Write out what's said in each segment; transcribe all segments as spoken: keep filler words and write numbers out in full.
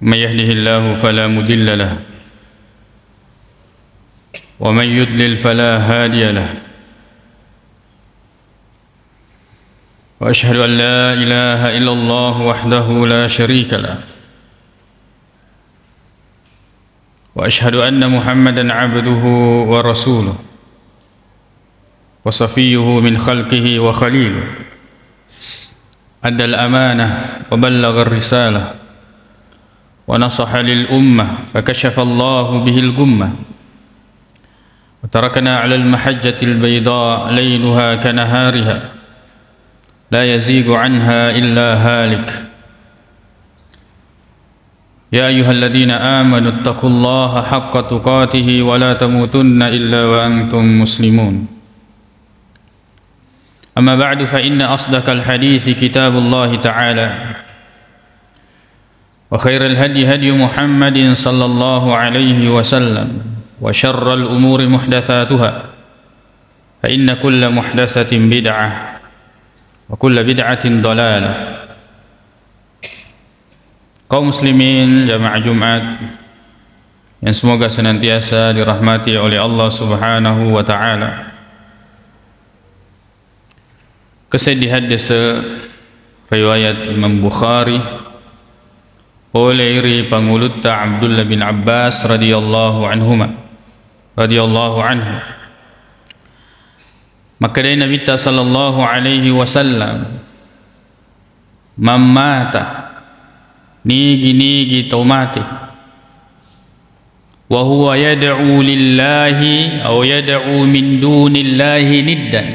من يهده الله فلا مضل له، ومن يضلل فلا هادي له، وأشهد أن لا إله إلا الله وحده لا شريك له، وأشهد أن محمدا عبده ورسوله، وصفيه من خلقه وخليله، أدى الأمانة وبلغ الرسالة، ونصح للأمة، فكشف الله به الغمة، وتركنا على المحجة البيضاء ليلها كنهارها، لا يزيغ عنها إلا هالك. يا أيها الذين آمنوا اتقوا الله حق تقاته ولا تموتن إلا وأنتم مسلمون. أما بعد، فإن أصدق الحديث كتاب الله تعالى، وخير الهدي هدي محمد صلى الله عليه وسلم، وشر الأمور محدثاتها، فإن كل محدثة بدعة، وكل بدعة ضلالة. Kaum muslimin jamaah Jumat yang semoga senantiasa dirahmati oleh Allah Subhanahu wa Ta'ala. Keseddi haddese riwayat Imam Bukhari, pole ri pangulutta Abdullah bin Abbas radhiyallahu anhuma, radhiyallahu anhu. Makkedai Nabitta sallallahu alaihi wasallam, "Man mata," nigi-nigi tau mate, "wa huwa yad'u lillahi aw yad'u min dunillahi niddan,"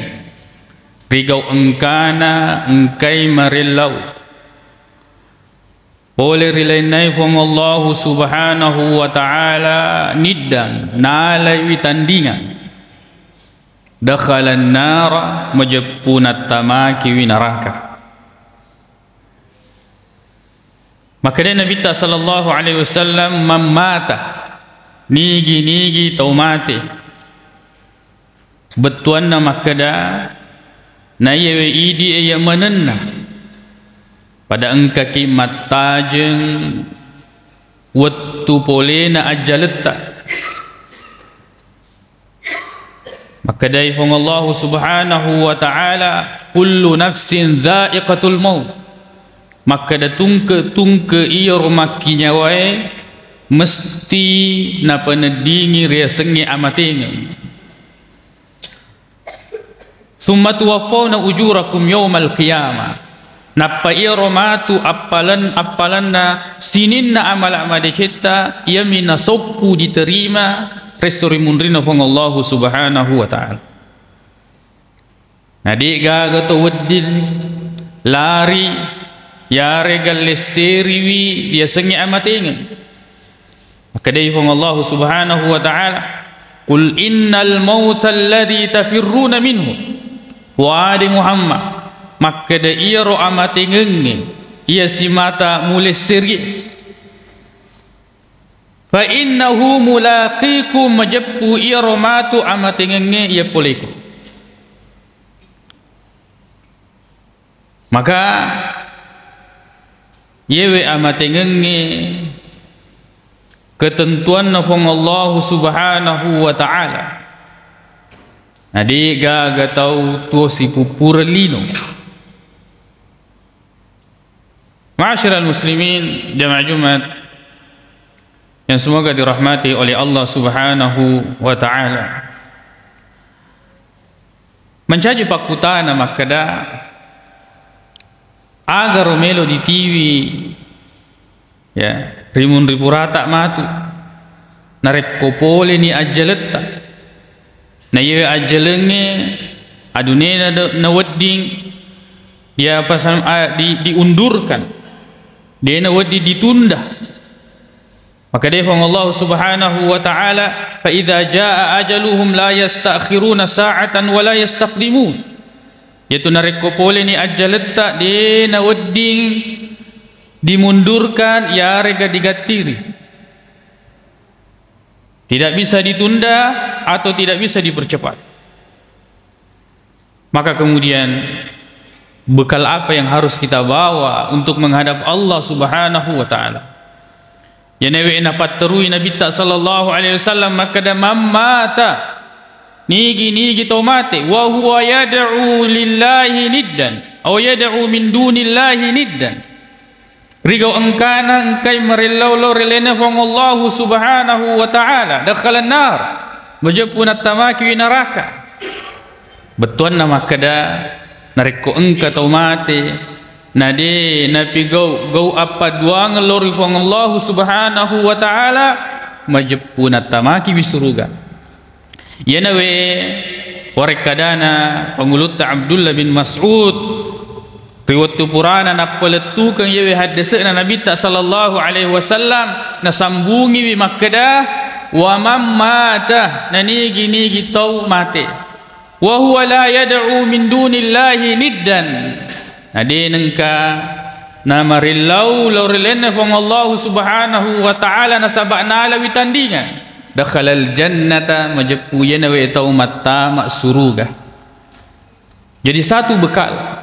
rigau engkana engkai marellau pole ri lainna Puang Allahu Subhanahu wa Ta'ala, niddan, nalaiwi tandingan, dakhalan nara, majeppu nattamakiwi naraka. Makkedai Nabitta sallallahu alaihi wasallam, "Man mata," nigi-nigi tau mate, bettuanna makkeda, naiyawe idi e iya manenna, pada engkaki mattajeng wettu polena ajjaletta. Makkedai Puang Allahu Subhanahu wa Ta'ala, "Kullu nafsin dha'iqatul maut." Makkeda tungke-tungke iyaro makkinyawae mesti napaneddingi riasengnge amatengeng. "Tsumma tuwaffawna ujurakum yaumal qiyamah." Nappa iyaro matu appalan-, appalanna sininna amala madecetta, iyami nasokku diterima resso ri munrinna Puang Allahu Subhanahu wa Ta'ala. Na de'gaga to wedding lari, yarega lesseriwi riasengnge amatengeng. Makkedai Puang Allahu Subhanahu wa Ta'ala, "Qul innal mautal ladzi tafirruna minhu." Wade Muhammad, makkeda iyaro amatengengnge iya simata mulesserie. "Fa innahu mulaqikum," majeppu iyaro matu amatengengnge iya poleko. Maka, yewe amatengengnge ketentuanna Puang Allahu Subhanahu wa Ta'ala, na de'gaga tau tuo sipuppureng lino. Ma'asyiral muslimin, jamaah Jumat yang semoga dirahmati oleh Allah Subhanahu wa Ta'ala. Mancaji pakkutana makkeda, agaro melo ditiwi, ya, rimunri purata matu, narekko poleni ajjaletta, na iyewe ajjalengnge adunena de-, nawedding, ya, pasam-, a, di-, diundurkan, de nawedding ditunda. Makkedai Puang Allah Subhanahu wa Ta'ala, "Fa idza jaa ajaluhum la yasta'khiruna sa'atan wa la yastaqdimun." Yaitu narekko poleni ajjaletta, de nawedding dimundurkan, yarega digattiri. Tidak bisa ditunda atau tidak bisa dipercepat. Maka kemudian, bekal apa yang harus kita bawa untuk menghadap Allah Subhanahu wa Ta'ala? Iyawe napatterui Nabitta sallallahu alaihi wasallam makkeda, "Man mata," nigi-nigi tau mate, "wa huwa yad'u lillahi niddan, aw yad'u min dunillahi niddan." Rigau engkana engkai marellau lao ri lalenna Puang Allahu Subhanahu wa Ta'ala, dakhalan nar, majeppu nattamakiwi naraka. Bettuanna makkeda, narekko engka tau mate, nade napigau gau appaduangeng lao ri Puang Allahu Subhanahu wa Ta'ala, majeppu nattamakiwi suruga. Iyenawe warekkadana pangulutta Abdullah bin Mas'ud ri wettu purana nappalettukeng iyewe haddese'na Nabitta sallallahu alaihi wasallam, nasambungiwi makkeda, "Wa man mata," nanigi-nigi tau mate, "wa huwa la yad'u min dunillahi niddan," nade nengka namarillau lao ri lalenna Puang Allahu Subhanahu wa Ta'ala nasaba nalawi tandingang, dakhalal jannata, majeppu iyenawe tau mattama suruga. Jadi satu bekal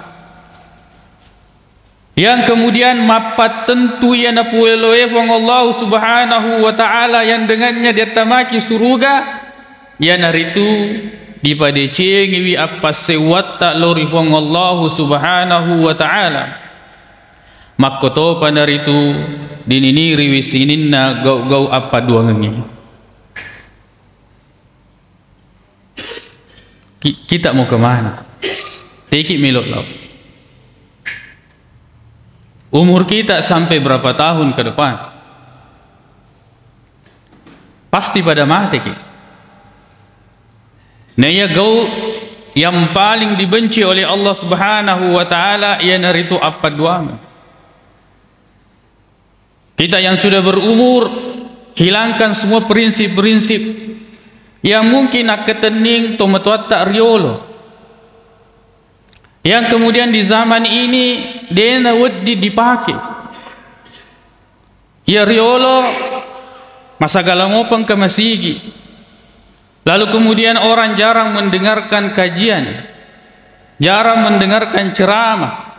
yang kemudian mappattentu iya napueloe Puang Allahu Subhanahu wa Ta'ala yang dengannya diattamaki suruga, iyanaritu dipadecengiwi appassewwatta lao ri Puang Allahu Subhanahu wa Ta'ala. Makkotopa naritu dininiriwi sininna gau-gau appaduangengnge. Ki-, kita mau kemana? Teki melo lao. Umur kita sampai berapa tahun ke depan? Pasti pada mate ki. Nah, iya gau yang paling dibenci oleh Allah Subhanahu wa Ta'ala iyanaritu appaduang. Kita yang sudah berumur, hilangkan semua prinsip-prinsip yang mungkin akkatenning tomatoatta riolo. Yang kemudian di zaman ini dena wedding dipake. Iya riolo masagala mopeng ke masigi. Lalu kemudian orang jarang mendengarkan kajian, jarang mendengarkan ceramah.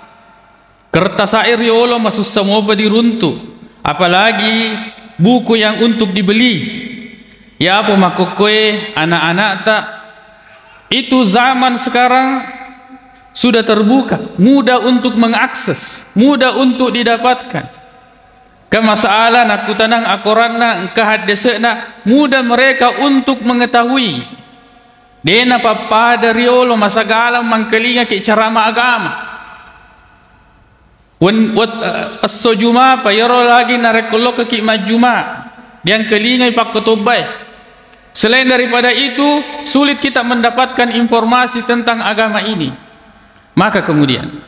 Kertasa'e riolo masussa mopa diruntu, apalagi buku yang untuk dibeli. Yapo makkokkoe anak-anakta, itu zaman sekarang sudah terbuka, mudah untuk mengakses, mudah untuk didapatkan. Ke masalah nakkutanang akoranna engka haddese'na, mudah mereka untuk mengetahui. Dena pappada riolo masagala mangkalingaki carama agama. Wen-, wet-, eh, esso Jumapa, iyaro lagi narekko lokkaki majjuma, diangkalingai pakkotobbae. Selain daripada itu, sulit kita mendapatkan informasi tentang agama ini. Maka kemudian,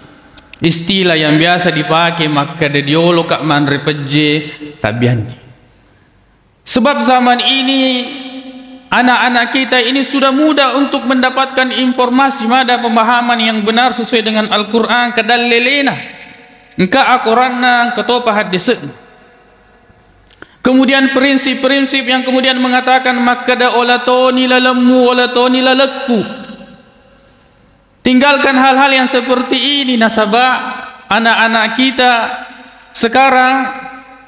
istilah yang biasa dipakai makkeda dioloka manre pejje, tabianni. Sebab zaman ini, anak-anak kita ini sudah mudah untuk mendapatkan informasi mada pemahaman yang benar sesuai dengan Al-Quran, kedallelena. Engka akoranna, engka topa haddese'na. Kemudian prinsip-prinsip yang kemudian mengatakan makkeda ola toni lalemmu, ola toni lalekku. Tinggalkan hal-hal yang seperti ini, nasaba anak-anak kita sekarang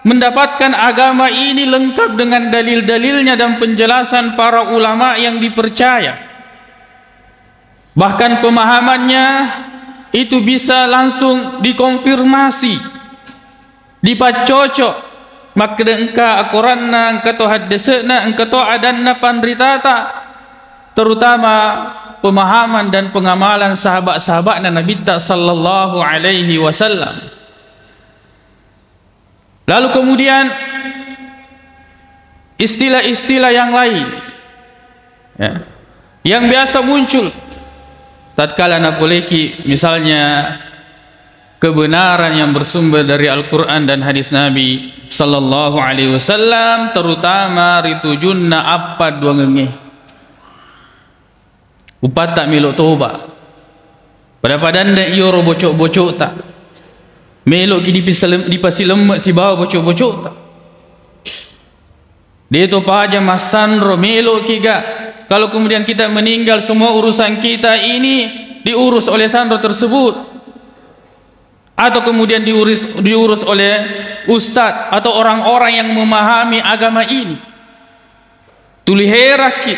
mendapatkan agama ini lengkap dengan dalil-dalilnya dan penjelasan para ulama yang dipercaya. Bahkan pemahamannya itu bisa langsung dikonfirmasi, dipaccocok, makkeda engka akoranna, engka to haddese'na, engka to adanna panritata, terutama pemahaman dan pengamalan sahabat-sahabatna Nabitta sallallahu alaihi wasallam. Lalu kemudian istilah-istilah yang lain, ya, yang biasa muncul tatkala napoleki misalnya kebenaran yang bersumber dari Al-Quran dan hadis Nabi sallallahu alaihi wasallam, terutama ritujunna appaduangengnge. Upatta melo toba. Pada-padanna iyoro bocok-bocokta. Meloki dipisalem-, dipasilemme sibawa bocok-bocokta. Deto paja massanro, meloki ga. Kalau kemudian kita meninggal, semua urusan kita ini diurus oleh sanro tersebut. Atau kemudian diurus, diurus oleh ustadz atau orang-orang yang memahami agama ini. Tuli herakki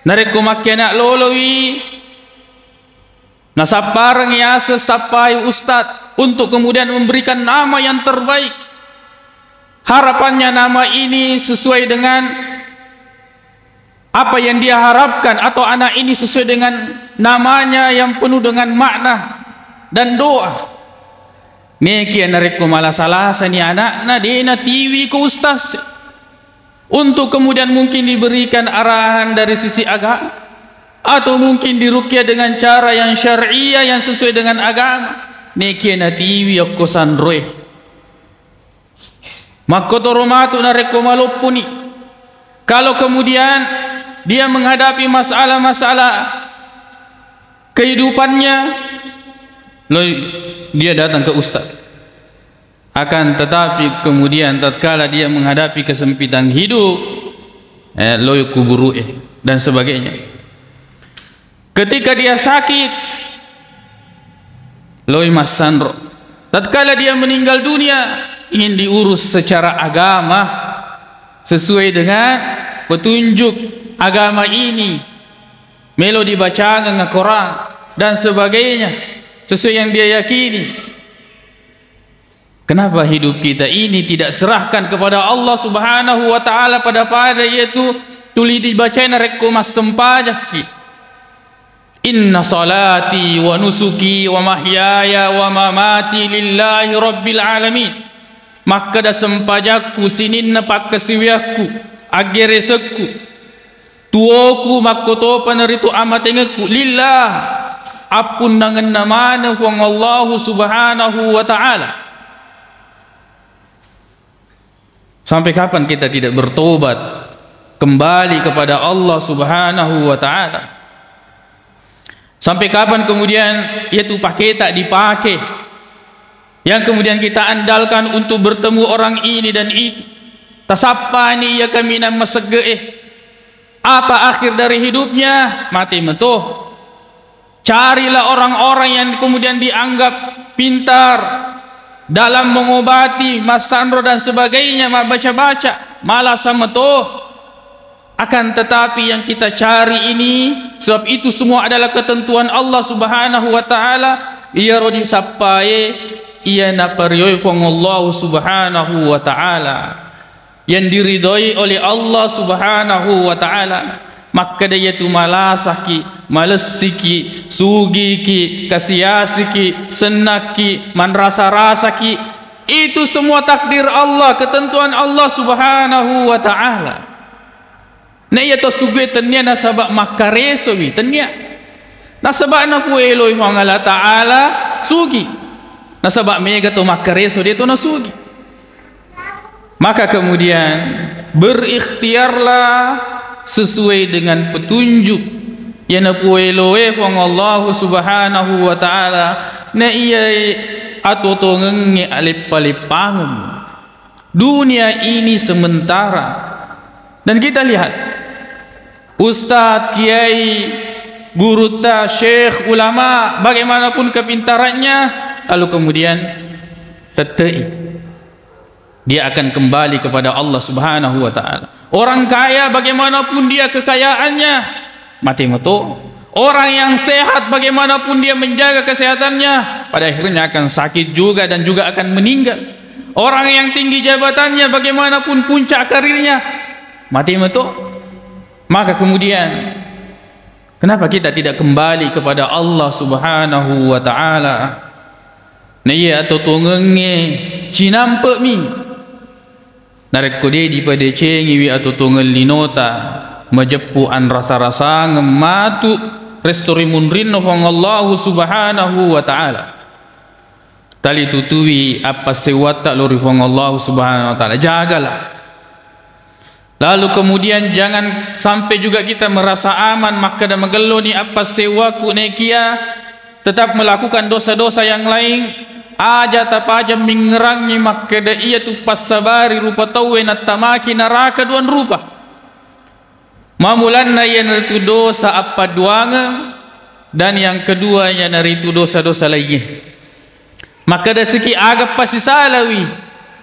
narekko makkiana lolowi nasappareng yaseng sappai ustadz untuk kemudian memberikan nama yang terbaik. Harapannya nama ini sesuai dengan apa yang dia harapkan, atau anak ini sesuai dengan namanya yang penuh dengan makna dan doa. Nekia narekko malasa-lasani anakna, de natiwi ko ustaz. Untuk kemudian mungkin diberikan arahan dari sisi agama, atau mungkin dirukyah dengan cara yang syariah, yang sesuai dengan agama. Nekia natiwi okko sanroe. Makkotoro matu narekko maloppuni. Kalau kemudian dia menghadapi masalah-masalah kehidupannya, loi, dia datang ke ustaz. Akan tetapi kemudian tatkala dia menghadapi kesempitan hidup, eh, loi kuburu'e dan sebagainya. Ketika dia sakit, loi massanro. Tatkala dia meninggal dunia, ingin diurus secara agama sesuai dengan petunjuk agama ini. Melo dibacangeng Al-Quran dan sebagainya sesuai yang dia yakini. Kenapa hidup kita ini tidak serahkan kepada Allah Subhanahu wa Ta'ala pada-pada, yaitu tuli dibacai narekko massempajakki? Inna salati wa nusuki wa mahyaya wa mamati lillahi rabbil alamin. Makkeda sempajakku, sininna pakkasiwiakku, aggeresekku, tuoku, makkotopa naritu amatengekku, lillah, appunnangenna maneng Puang Allahu Subhanahu wa Ta'ala. Sampai kapan kita tidak bertobat, kembali kepada Allah Subhanahu wa Ta'ala? Sampai kapan kemudian itu paketa dipakai, yang kemudian kita andalkan untuk bertemu orang ini dan itu? Tasappani iya kaminang masegge'e. Apa akhir dari hidupnya? Mati meto. Carilah orang-orang yang kemudian dianggap pintar dalam mengobati, massanro dan sebagainya, mabaca-baca, malasa meto. Akan tetapi yang kita cari ini, sebab itu semua adalah ketentuan Allah Subhanahu wa Ta'ala, iyaro disappae, iya naparioi Puang Allah Subhanahu wa Ta'ala, yang diridhoi oleh Allah Subhanahu wa Ta'ala. Makkeda iyatu malasaki, malessiki, sugiki, kasiasiki, sennakki, manrasa-rasaki, itu semua takdir Allah, ketentuan Allah Subhanahu wa Ta'ala. Na iya to sugue tennia nasaba makkaresowi, tennia. Nasaba napueloi Puang Allah Ta'ala sugi. Nasaba mega to makkareso, de to nasugi. Maka kemudian berikhtiarlah sesuai dengan petunjuk yang napueloe Puang Allah Subhanahu wa Ta'ala, na iya atotongengnge aleppa-leppangeng. Dunia ini sementara. Dan kita lihat, ustadz, kiai, gurutta, syekh, ulama, bagaimanapun kepintarannya, lalu kemudian tettei. Dia akan kembali kepada Allah Subhanahu wa Ta'ala. Orang kaya, bagaimanapun dia kekayaannya, mati meto. Orang yang sehat, bagaimanapun dia menjaga kesehatannya, pada akhirnya akan sakit juga dan juga akan meninggal. Orang yang tinggi jabatannya, bagaimanapun puncak karirnya, mati meto. Maka kemudian, kenapa kita tidak kembali kepada Allah Subhanahu wa Ta'ala? Na iya atotongengnge cinampe'mi. Narekko de dipadecengiwi atotongeng linota, majeppu anrasa-rasangeng matu resso ri munrinna Puang Allahu Subhanahu wa Ta'ala. Tali tutui appassewwatta lao ri Puang Allahu Subhanahu wa Ta'ala. Jagalah. Lalu kemudian jangan sampai juga kita merasa aman, makkeda magelloni appassewwaku, nekia tetap melakukan dosa-dosa yang lain, aja tapaja mingngerangngi makkeda iyatu passabari rupa tauwe nattamaki naraka duang rupa. Mammulanna iyanaritu dosa appaduangeng, dan yang kedua iyanaritu dosa-dosa laingnge. Makkedasiki aga pasisalawi,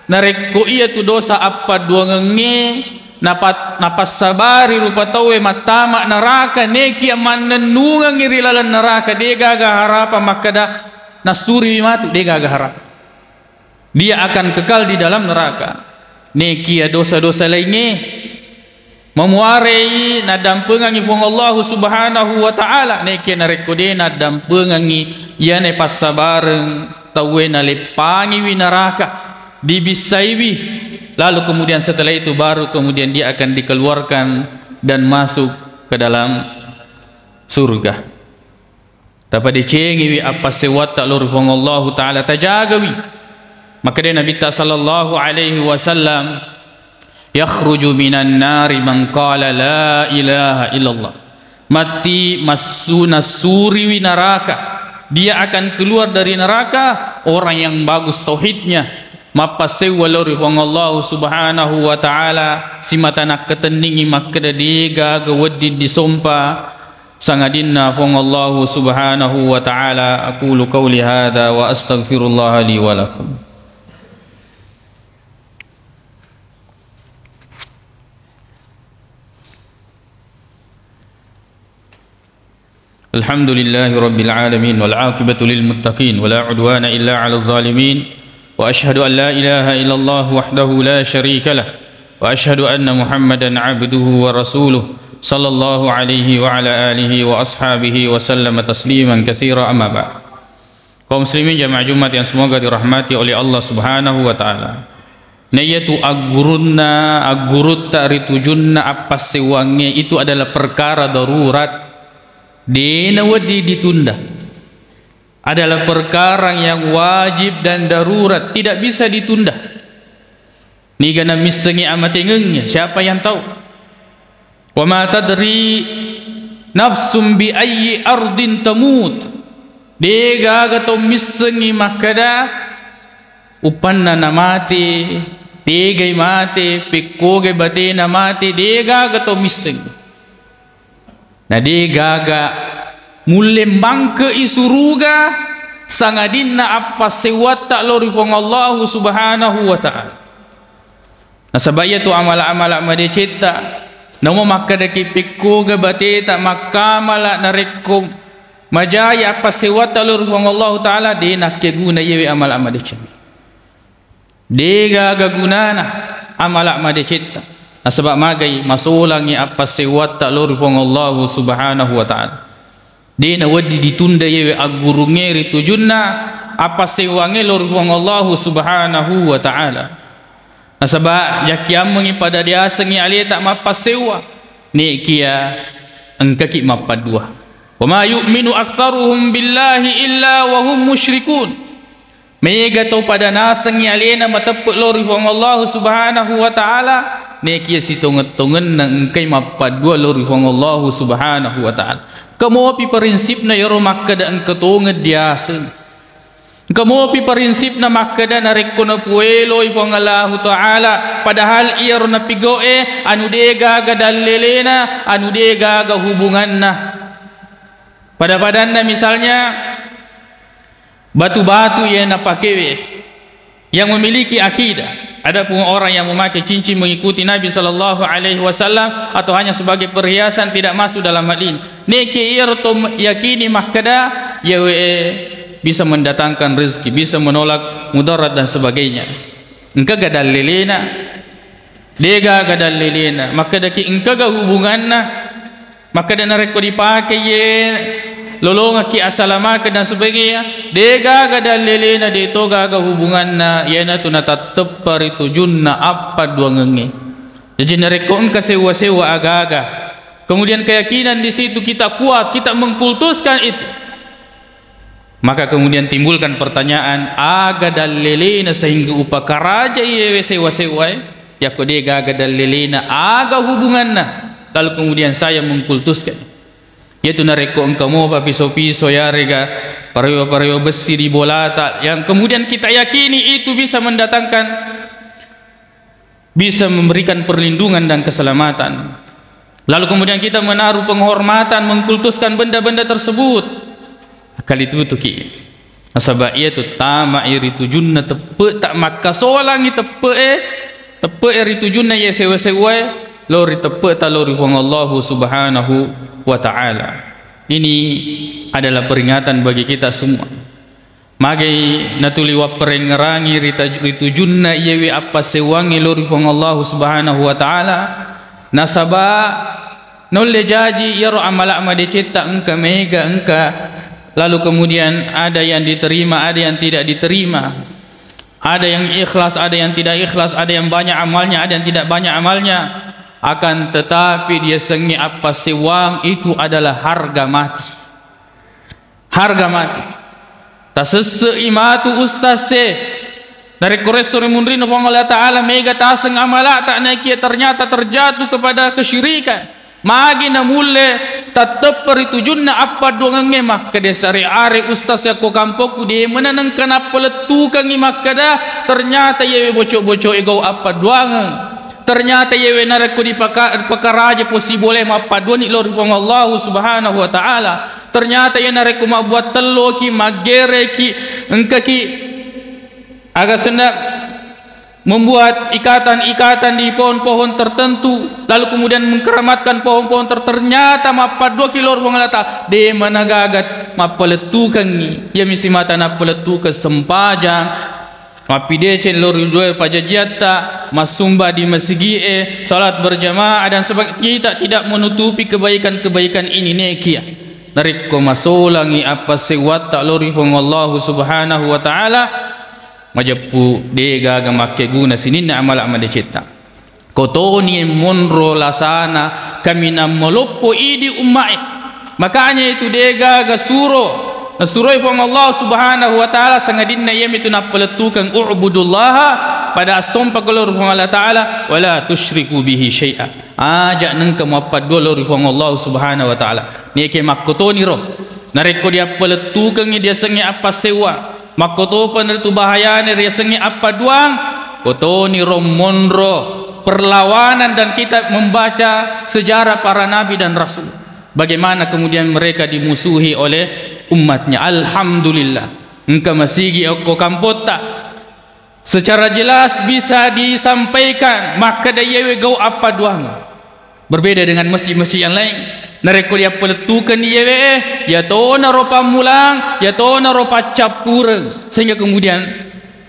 Narekko iyatu dosa appadduangengnge napat-, napassabari rupa tauwe mattama neraka, nekia mannennungengngi ri laleng neraka, degaga harapang makkeda nassuriwi matu, degaga harapang. Dia akan kekal di dalam neraka. Nekia dosa-dosa laingnge mamuarei naddampengangngi Puang Allahu Subhanahu wa Ta'ala, nekia narekko de naddampengangngi iyane passabareng tauwe naleppangiwi neraka, dibissaiwi, lalu kemudian setelah itu baru kemudian dia akan dikeluarkan dan masuk ke dalam surga. Tapadecengiwi appassewwatta lao ri Puang Allahu Ta'ala, tajagawi. Makkeda Nabitta sallallahu alaihi wasallam, "Yakhruju minan nari man qala la ilaha illallah." Matti massu-, nassuriwi neraka. Dia akan keluar dari neraka orang yang bagus tauhidnya. Mappassewwa lao ri Puang Allahu Subhanahu wa Ta'ala, simata nakkatenningi makkeda degaga wedding disompa sangadinna Puang Allahu Subhanahu wa Ta'ala. Aqulu qauli hadza wa astaghfirullaha li wa lakum. Alhamdulillahi rabbil alamin, wal aqibatu lil muttaqin, wa la udwana illa 'alal zalimin. Wa ashhadu an la ilaha illallah wahdahu la syarika lah. Wa ashhadu anna Muhammadan abduhu wa rasuluh, sallallahu alaihi wa ala alihi wa ashabihi wa sallama tasliman katsira, amma ba'd. Kaum muslimin jamaah Jumat yang semoga dirahmati oleh Allah Subhanahu wa Ta'ala. Naiyatu aggurunna, aggurutta ri tujunna appassewwangnge itu adalah perkara darurat. De nawedding ditunda. Adalah perkara yang wajib dan darurat, tidak bisa ditunda. Niga namissengi amatengengnge, siapa yang tahu? Wa ma tadri nafsum bi ayyi ardin tamut. Degaga tau missengi makkeda uppanna namate, tegai mate, pekkogai batena mate, degaga tau missengi. Na degaga mulle mbangkei suruga sangadinna appassewwatta lao ri Puang Allahu Subhanahu wa Ta'ala. Nasaba iyatu amala-amala madecetta, namo makkedaki pekkoga bateta makkamala narekko majai appassewwatta lao ri Puang Allahu Ta'ala, de nakkeguna iyewe amala madeceng. Degaga gunana amala madecetta. Nasaba magai masolangi appassewwatta lao ri Puang Allahu Subhanahu wa Ta'ala. De nawedding ditunda iyewe aggurungnge ri tujunna appassewwangnge lao ri Puang Allahu Subhanahu wa Ta'ala. Nasaba jakkiammengi pada diasengi aleta mappassewwa, nekia engkaki mappaddua. Wa ma yu'minu aktsaruhum billahi illa wa hum musyrikun. Mega tau pada nasengngi alena mateppe lao ri Puang Allahu Subhanahu wa Ta'ala, nekia sitongeng-tongenna engkai mappaddua lao ri Puang Allahu Subhanahu wa Ta'ala. Engka mopi prinsipna iyaro makkeda engka tongeng diaseng. Engka mopi prinsipna makkeda narekko napueloi Puang Allahu Ta'ala, padahal iyaro napigau'e anu degaga dallelena, anu degaga hubunganna. Pada-padanna misalnya, batu-batu yang napakewe, yang memiliki akidah. Adapun orang yang memakai cincin mengikuti Nabi sallallahu alaihi wasallam atau hanya sebagai perhiasan, tidak masuk dalam hal ini. Neke iyaro to yakini makkeda, yawe bisa mendatangkan rezeki, bisa menolak mudarat dan sebagainya. Engkaga dallelena? Degaga dallelena. Makkedaki engkaga hubunganna? Makkeda narekko dipake ye lolongekki asalamakeng dan sebagainya, degaga dallelena, de to gaga hubunganna, iyanatu natatteppa ri tujunna appadduangengnge. Jaji narekko engka sewwa-sewwa aga-aga, kemudian keyakinan di situ kita kuat, kita mengkultuskan itu, maka kemudian timbulkan pertanyaan, aga dallelena sehingga upakarajai yewe sewwa-sewwae? Yakko de gaga dallelena, aga hubunganna? Lalu kemudian saya mengkultuskan. Yaitu narekko engka mopa piso-piso yarega parewa-parewa bessi di bolata, yang kemudian kita yakini itu bisa mendatangkan, bisa memberikan perlindungan dan keselamatan. Lalu kemudian kita menaruh penghormatan, mengkultuskan benda-benda tersebut. Akali tutuki. Nasaba iyatu tama'i ri tujunna teppe'ta, makkasolangi teppe'e, teppe'e ri tujunna iye sewwa-sewwae, lao ri teppe'ta lao ri Puang Allahu Subhanahu wa Ta'ala. Ini adalah peringatan bagi kita semua. Magai natuli wapparengngerangi ri taj-, ri tujunna iyewe appassewwangnge lao ri Puang Allahu Subhanahu wa Ta'ala, nasaba naulle jaji iyaro amala madecetta engka mega, engka lalu kemudian ada yang diterima, ada yang tidak diterima, ada yang ikhlas, ada yang tidak ikhlas, ada yang banyak amalnya, ada yang tidak banyak amalnya. Akan tetapi diasengnge appassewwang itu adalah harga mati. Harga mati. Tasesse'i matu ustaz e. Narekko resso ri munrinna Puang Allah Ta'ala, mega taseng amalata, naekia ternyata terjatuh kepada kesyirikan. Magi namulle tatteppe ri tujunna appadduangengnge, makkeda sare-are ustaz e, ko kampokku de maneng engka nappalettukengngi, makkeda ternyata iyewe bocok-bocok e gau appadduangeng. Ternyata iyewe narekko dipaka-, dipakaraja posibole mappadduani lao ri Puang Allahu Subhanahu wa Ta'ala. Ternyata iya narekko mabbuat telloki, maggereki, engkaki aga senna membuat ikatan-ikatan di pohon-pohon tertentu, lalu kemudian mengkeramatkan pohon-pohon ter-, ternyata mappadduaki lao ri Puang Allah Ta'ala, de managaga mappalettukengngi. Iyami simata nappalettukeng sempajang, mappideceng lao ri dua pajajiatta, massumba di masigi'e, salat berjamaah, dan sebag-, kita tidak menutupi kebaikan-kebaikan ini, nekia. Narekko masolangi appassewwatta lao ri Puang Allahu Subhanahu wa Ta'ala, majeppu de gaga makkeguna sininna amala madecetta. Kotoni monro lasana kaminang maloppo idi umma'e. Makanya itu de gaga suro nasuroi Puang Allah Subhanahu wa Ta'ala, sangadinna iyamitu nappalettukeng, "U'budullaha," pada assompa lao ri Puang Allah Ta'ala, "wala tusyriku bihi syai'a." Aja nengka mappaddua lao ri Puang Allah Subhanahu wa Ta'ala. Niake makkotoni ro. Narekko diappalettukengngi diasengnge appassewwa. Makkotopa naritu bahayana riasengnge appaduang, kotoni ro monro perlawanan dan kita membaca sejarah para nabi dan rasul. Bagaimana kemudian mereka dimusuhi oleh umatnya. Alhamdulillah. Engka masigi okko kampotta. Secara jelas bisa disampaikan, makkeda iyewe gau appaduang. Berbeda dengan masjid-masjid yang lain. Narekko diappalettukeng iyewe, eh, yatonaro pammulang, yatonaro paccappureng. Sehingga kemudian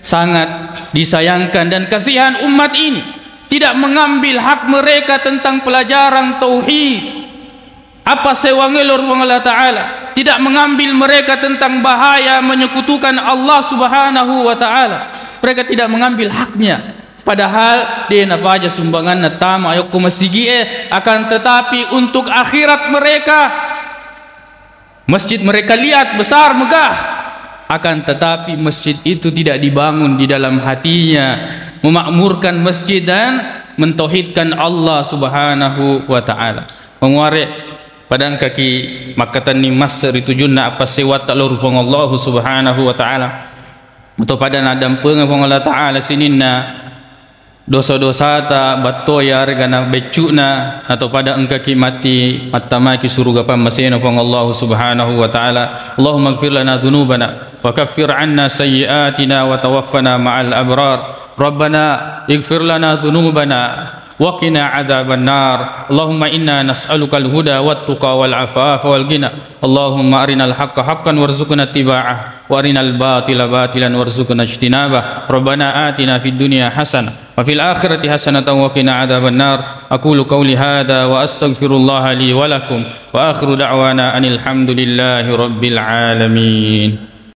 sangat disayangkan dan kasihan umat ini tidak mengambil hak mereka tentang pelajaran tauhid. Apa sewangnge lao ri Puang Allah Ta'ala tidak mengambil mereka tentang bahaya menyekutukan Allah Subhanahu wa Ta'ala. Mereka tidak mengambil haknya. Padahal de napaja sumbanganna tama yokko masigi'e, akan tetapi untuk akhirat mereka, masjid mereka lihat besar, megah, akan tetapi masjid itu tidak dibangun di dalam hatinya, memakmurkan masjid dan mentauhidkan Allah Subhanahu wa Ta'ala. Menguare padangkaki makkatenni masse ri tujunna appasewatta lao ri Puang Allahu Subhanahu wa Ta'ala. Atau pada naddampengeng Puang Allah Ta'ala sininna dosa-dosata, battoa yarega na beccu'na, atau pada engkaki matti mattamaki suruga pammasena Puang Allahu Subhanahu wa Ta'ala. Allahumma ighfir lana dzunubana wa kaffir anna sayyi'atina wa tawaffana ma'al abrar. Rabbana ighfir lana dzunubana wa qina adzabannar. Allahumma inna nas'alukal huda wat tuqa wal afafa wal ghina. Allahumma arinal haqqa haqqan warzuqna ittiba'ah, wa arinal batila batilan warzuqna ijtinabah. Rabbana atina fid dunya hasanah wa fil akhirati hasanatan wa qina adzabannar. Aqulu qauli hadza wa astaghfirullaha li wa lakum. Wa akhiru da'wana anil hamdulillahi rabbil alamin.